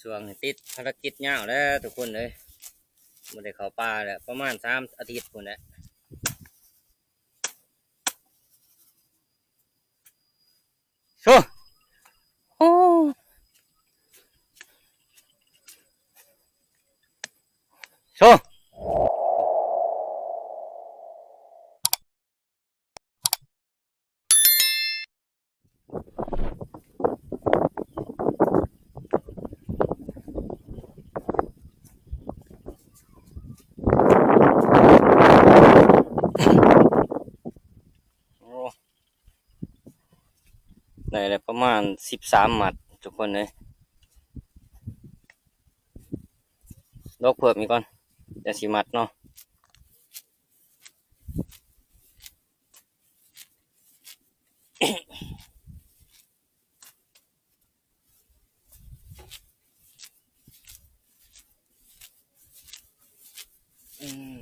ຊ່ວງນີ້ຕິດພາລະກິດຍາວແລ້ວທຸກຄົນເອີຍ ບໍ່ໄດ້ເຂົ້າປ່າແລ້ວ ປະມານສາມອາທິດພຸ້ນແຫຼະ. ໂຊ ໂອ້ ໂຊ. ໂອ້ ໄດ້ແລ້ວປະມານສິບສາມມັດທຸກຄົນເອີຍ. ດອກເພີ່ມອີກກ່ອນ ຈັ່ງຊິມັດເນາະ. ອືມ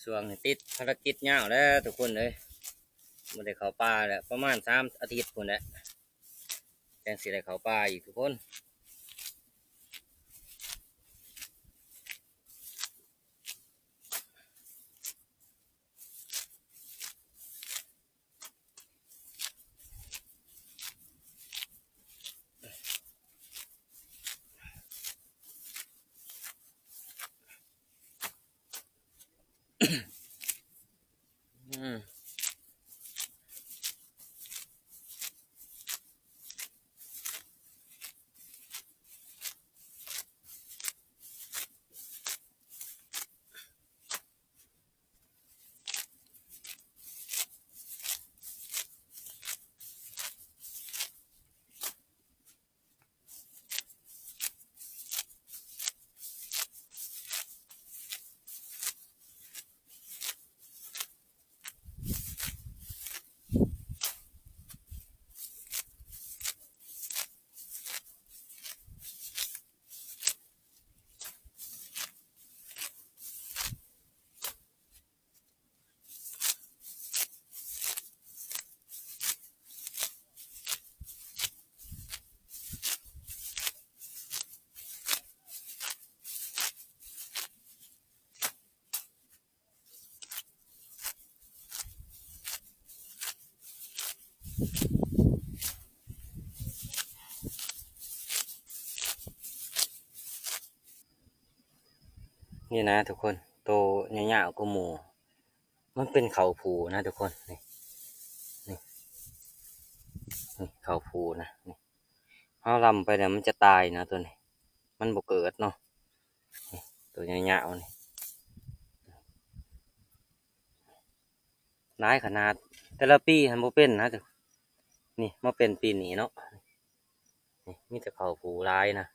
ຊ່ວງນີ້ຕິດພາລະກິດຍາວແລ້ວທຸກຄົນເອີຍ ບໍ່ໄດ້ເຂົ້າປ່າແລ້ວ ປະມານສາມອາທິດພຸ້ນແຫຼະ ຈັ່ງຊິໄດ້ເຂົ້າປ່າອີກທຸກຄົນ. ອືມ. ນີ້ນະທຸກຄົນ ໂຕຍາວໆກວ່າໝູ່ ມັນເປັນເຂົ້າຜູນະທຸກຄົນ ນີ້ ນີ້ ນີ້ເຂົ້າຜູນະ ນີ້ ເຮົາລຳໄປແລ້ວມັນຈະຕາຍນະໂຕນີ້ ມັນບໍ່ເກີດເນາະ ນີ້ ໂຕຍາວໆນີ້ ຫຼາຍຂະໜາດ ແຕ່ລະປີຫັ້ນບໍ່ເປັນນະ ນີ້ມາເປັນປີນີ້ເນາະ ນີ້ມີແຕ່ເຂົ້າຜູຫຼາຍນະ.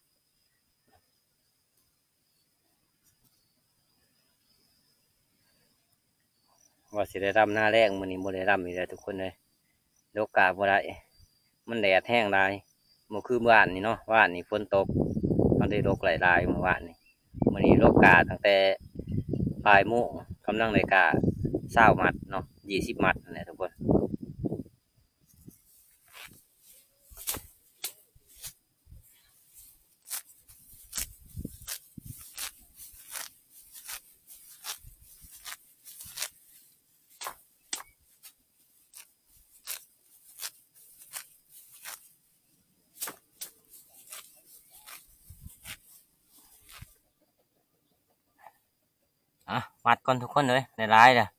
ວ່າຊິໄດ້ລຳນາແລ້ງ ມື້ນີ້ບໍ່ໄດ້ລຳອີກແລ້ວທຸກຄົນເອີຍ ດົກກະບໍ່ໄດ້ ມັນແດດແຮງຫຼາຍ ບໍ່ຄືວານນີ້ເນາະ ວານນີ້ຝົນຕົກ ເຮົາໄດ້ດົກໄດ້ຫຼາຍມື້ວານນີ້ ມື້ນີ້ດົກກະຕັ້ງແຕ່ບ່າຍໂມງ ກຳລັງໄດ້ກະຊາວມັດເນາະ ຊາວມັດຫັ້ນແຫຼະທຸກຄົນ. ອ່ະ ມັດກ່ອນທຸກຄົນເອີຍ ໄດ້ຫຼາຍແລ້ວ.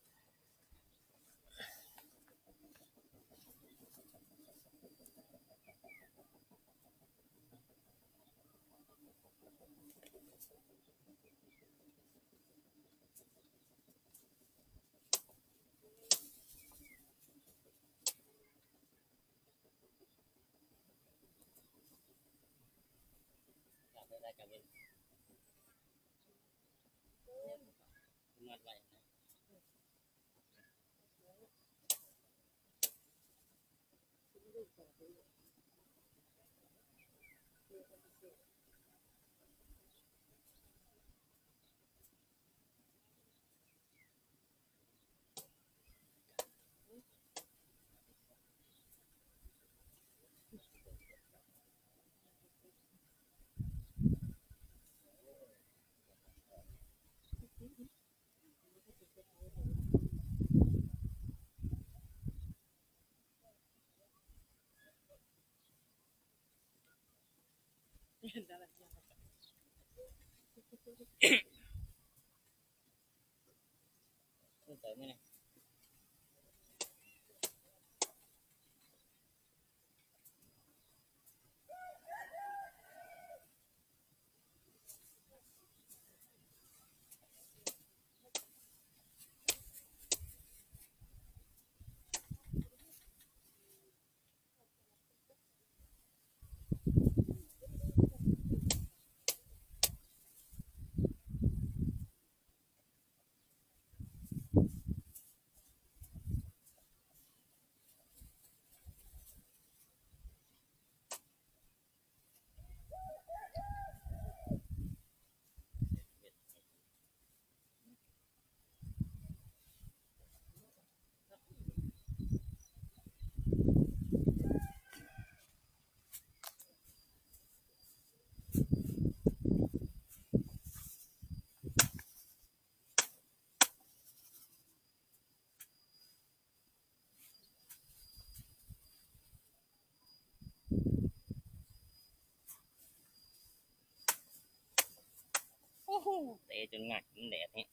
ໂອ້ໂຫ ເຕະຈົນຫງັກ ມັນແດດແຮງ.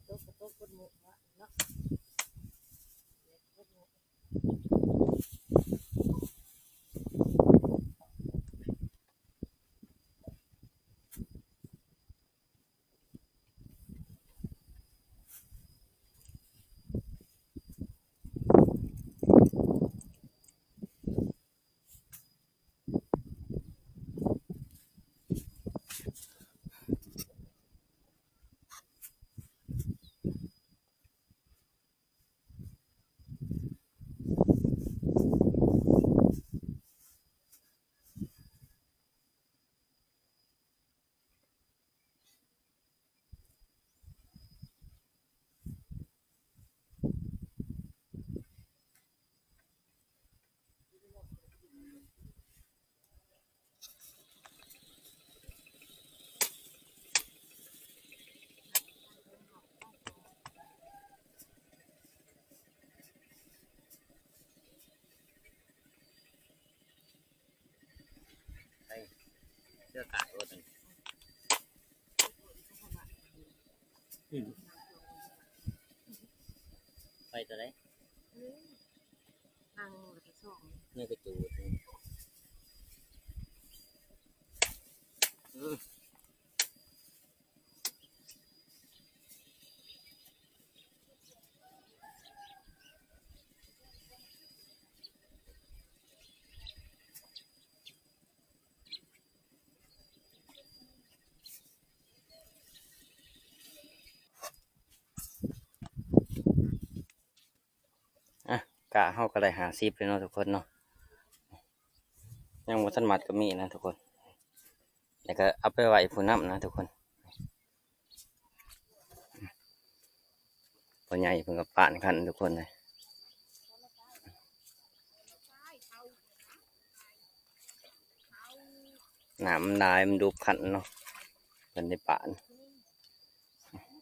ຕົກກໍຕົກກົດໝູ່ເນາະ ແດດກົດໝູ່. ໄປ ເສື້ອກາດໂອດ ອືມ ໄປຕົວໃດ? ອືມ ທາງໜຶ່ງແລ້ວກໍສອງ ໃນກະຈູດ ອືມ. ອ່ະ ກະເຮົາກໍໄດ້ຫ້າສິບແລ້ວເນາະທຸກຄົນເນາະ ຍັງບໍ່ທັນໝົດກໍມີນະທຸກຄົນ ແລ້ວກໍເອົາໄປໄວ້ຜູ້ນຳນະທຸກຄົນ. ພໍ່ໃຫຍ່ເພິ່ນກໍປານຄັນທຸກຄົນເລີຍ ນ້ຳມັນຫຼາຍ ມັນດຸກຄັນເນາະ ເພິ່ນໄດ້ປານ.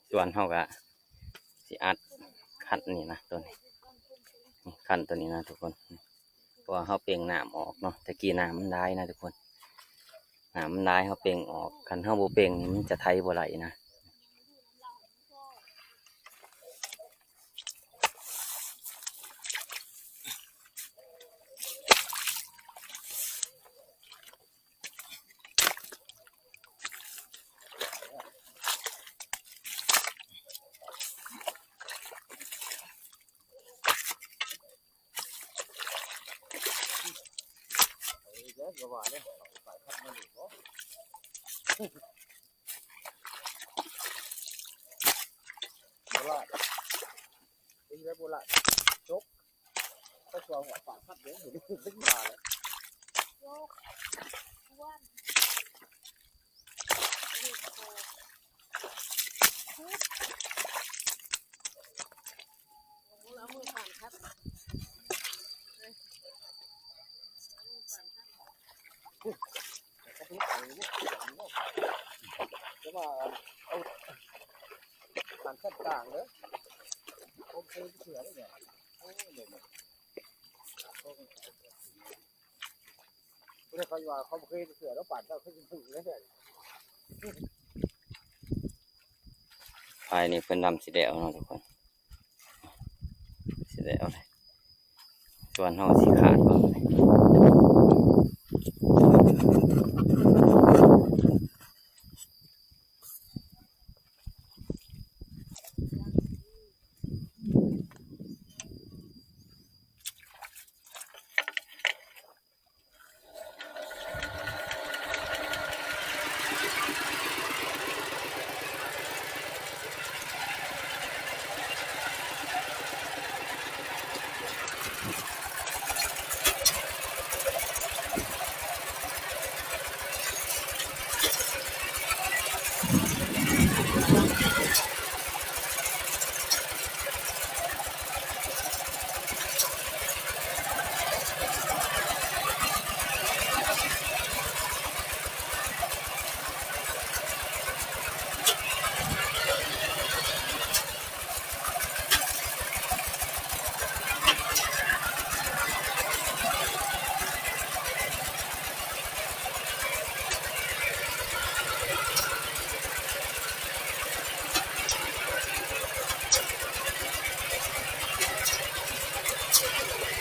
ສ່ວນເຮົາກໍຊິອັດຄັນນີ້ນະ ຕົວນີ້ ນີ້ຄັນຕົວນີ້ນະທຸກຄົນ ເພາະວ່າເຮົາເປັ່ງນ້ຳອອກເນາະ ແຕ່ກີ້ນ້ຳມັນຫຼາຍນະທຸກຄົນ ນ້ຳມັນຫຼາຍ ເຮົາເປັ່ງອອກ ຄັນເຮົາບໍ່ເປັ່ງນີ້ມັນຈະໄຖບໍ່ໄດ້ນະ. ໂບລານ ເປັນແບບໂບລານ ຈົກ ກໍຊ່ວງວ່າປາກພັດເດ້ ເປັນມາແລ້ວ ຈົກ ຄວນ ເຮັດໂຄ ເອົາມືປານຄັດ ເອົາມືປານຄັດ ແຕ່ວ່າເອົາປານຄັດກາງເດີ ຄົມເຊີເສືອເດ້ ໂອ້ຍ ລົມ. ຜູ້ໃດເຂົາວ່າເຂົາບໍ່ເຄີຍເຊື່ອແລ້ວ ປານເຈົ້າຄືຊິຖືກແລ້ວເດ້. ພາຍນີ້ເພິ່ນດຳຊິແລ້ວເນາະທຸກຄົນ ຊິແລ້ວແລ້ວ ສ່ວນເຮົາຊິຂາດກ່ອນ.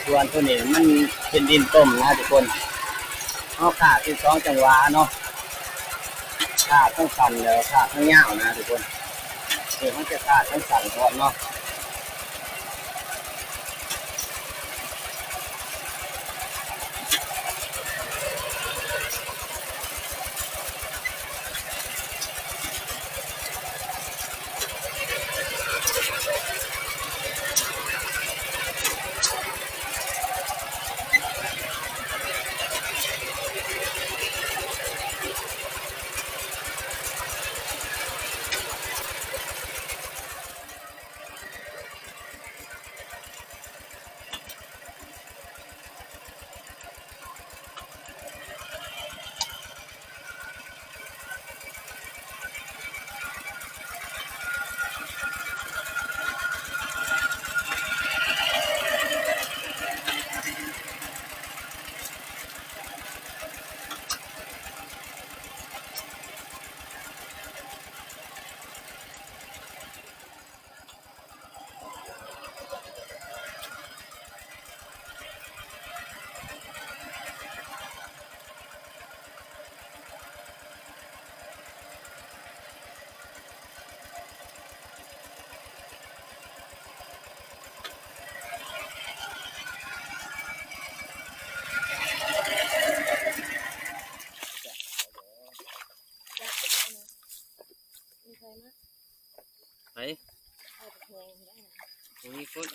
ສ່ວນໂຕນີ້ມັນເປັນດິນຕົມນະທຸກຄົນ ເຮົາຂາດເປັນສອງຈັງຫວະເນາະ ຂາດທັງສັ້ນແລ້ວຂາດທັງຍາວນະທຸກຄົນ ນີ້ເຮົາຈະຂາດທັງສັ້ນກ່ອນເນາະ. ไผ บ่มีคน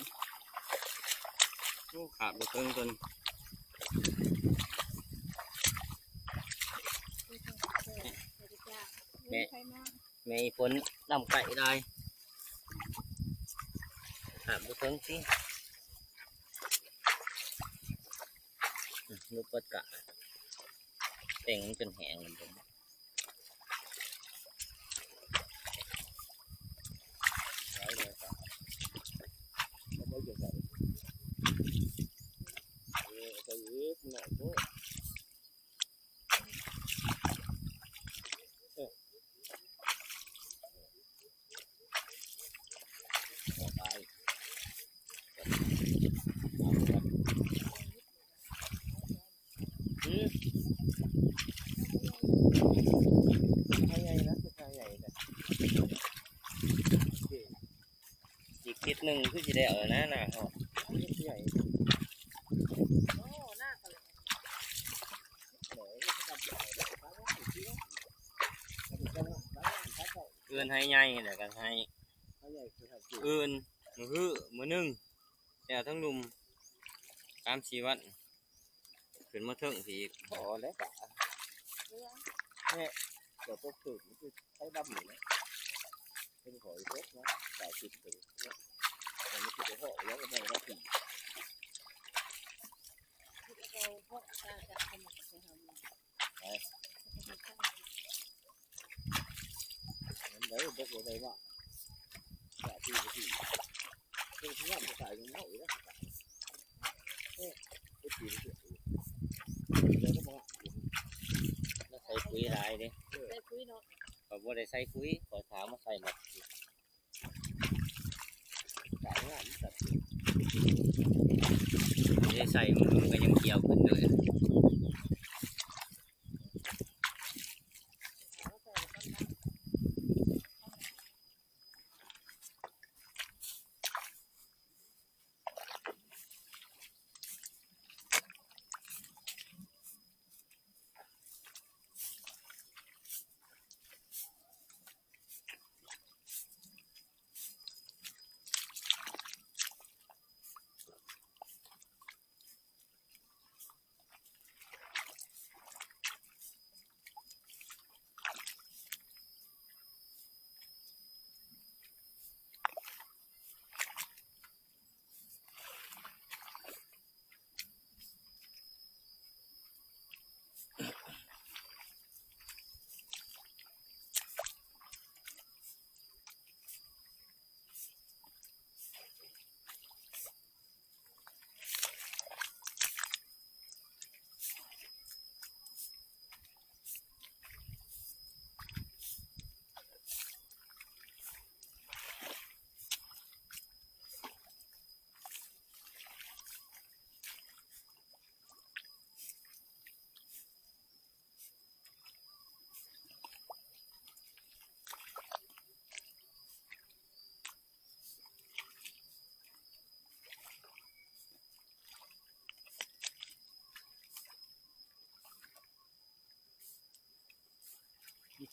โอ้ ขาดบ่เทิงตัวนี้ แม่ แม่อีฝนดำไก่ได้ ขาดบ่เทิงสิ อืม ลูกเปิดกะ เต็งมันจนแห้งมันจน อีกทิศหนึ่งคือสิได้เอาหน้าหน้าเขา เอิ้นไฮใหญ่แหละกันไฮ เอิ้นมื้อฮื้อมื้อหนึ่ง แล้วทั้งลุม สามสี่วัน ขึ้นมาเทิงสิอีก พอแล้วกะ เนี่ย เดี๋ยวตกตึกมันคือไฟดำอยู่แล้ว เป็นหอยตกนะ สายสิบถึง มันไม่ติดไปเหาะแล้วก็ไม่ได้กิน มันได้บกบ่ได้ว่า อย่าตีบ่ตี เพิ่นสิย่านไปตายนำเฮาอีกแล้ว เอ้ย ไป ຂ້ອຍບໍ່ໄດ້ໃສ່ປຸ໋ຍ ຂ້ອຍຖ້າມາໃສ່ແລ້ວ ກາຍງາມຈັດ ບໍ່ໄດ້ໃສ່ ມັນກໍຍັງກ່ຽວຂຶ້ນເລີຍ.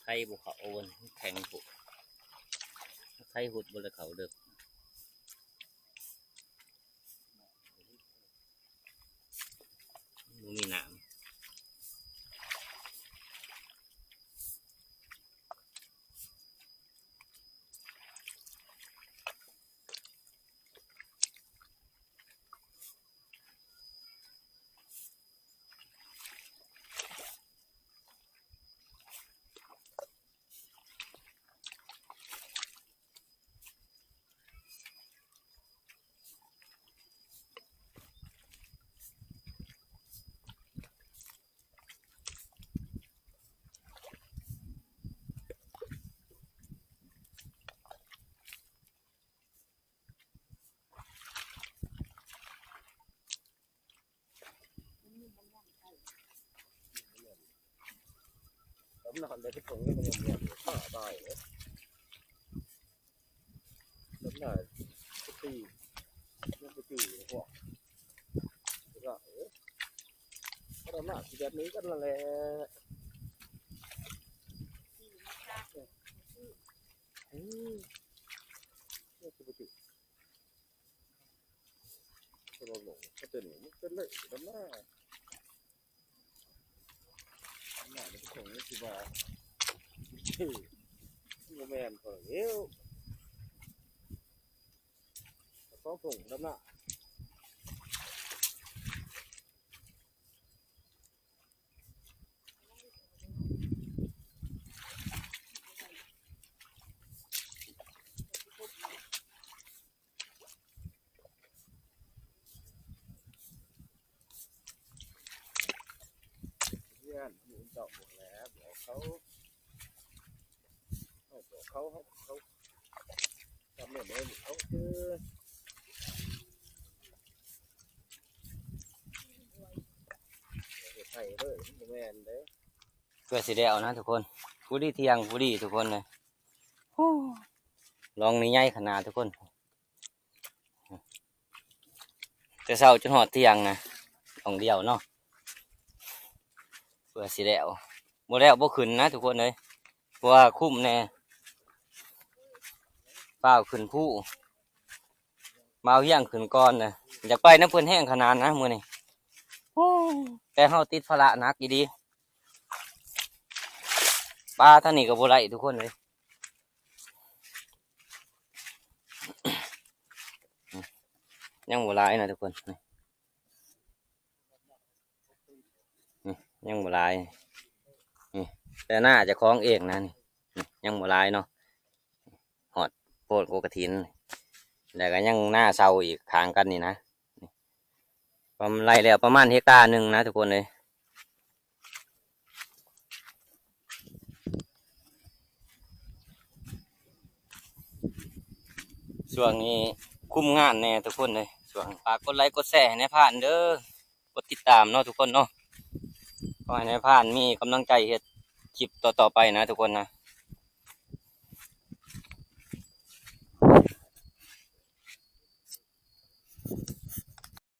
ໄຄບໍ່ເຂົ້າ ໂອ້ຍ ແຂງໂພດ ໄຄຫົດບໍ່ໄດ້ເຂົ້າເລິກ. ບໍ່ມີນ້ຳ. ເພື່ອນ ໝູ່ເຈົ້າໝົດແລ້ວ ບອກເຂົາ ເຮົາບອກເຂົາ ເຮົາ ເຂົາ ຈຳແມ່ນເດ້ ເຂົາຄື ເຮັດໃຫ້ເດີ ມັນບໍ່ແມ່ນເດ້. ເພື່ອຊິໄດ້ເອົານະທຸກຄົນ ພໍດີທ່ຽງ ພໍດີທຸກຄົນເລີຍ. ໂອ້ ລ່ອງນີ້ໃຫຍ່ຂະໜາດທຸກຄົນ. ແຕ່ເຊົ້າຈົນຮອດທ່ຽງນະ ລ່ອງດຽວເນາະ ເພື່ອຊິແລ້ວ ບໍ່ແລ້ວບໍ່ຂຶ້ນນະທຸກຄົນເອີຍ ເພາະວ່າຄຸ້ມແດ່ ຟ້າວຂຶ້ນພູ ບ່າວຮຽງຂຶ້ນກ່ອນນະ ຢາກໄປນຳເພິ່ນແຮງຂະໜາດນະມື້ນີ້. ໂອ້ ແຕ່ເຮົາຕິດພາລະໜັກອີ່ຫຼີ ປາທາງນີ້ກໍບໍ່ໄດ້ທຸກຄົນເອີຍ. ຍັງບໍ່ຫຼາຍນະທຸກຄົນ ນີ້ ນີ້ຍັງບໍ່ຫຼາຍ ນີ້ ແຕ່ນາເຈົ້າຂອງເອງນະ ນີ້ ນີ້ຍັງບໍ່ຫຼາຍເນາະ ຮອດໂພນໂກກະຖິນ ແລ້ວກໍຍັງນາເຊົ່າອີກຂ້າງກັນນີ້ນະ ປະມານ ໄລ່ແລ້ວປະມານເຮັກຕາໜຶ່ງນະທຸກຄົນເອີຍ. ຊ່ວງນີ້ຄຸມງານແດ່ທຸກຄົນເອີຍ ຊ່ວງ ຝາກກົດໄລກົດແຊໃຫ້ນາຍພານເດີ ກົດຕິດຕາມເນາະທຸກຄົນເນາະ ຂໍໃຫ້ນາຍພານມີກຳລັງໃຈເຮັດຄລິບຕໍ່ໆໄປນະທຸກຄົນນະ.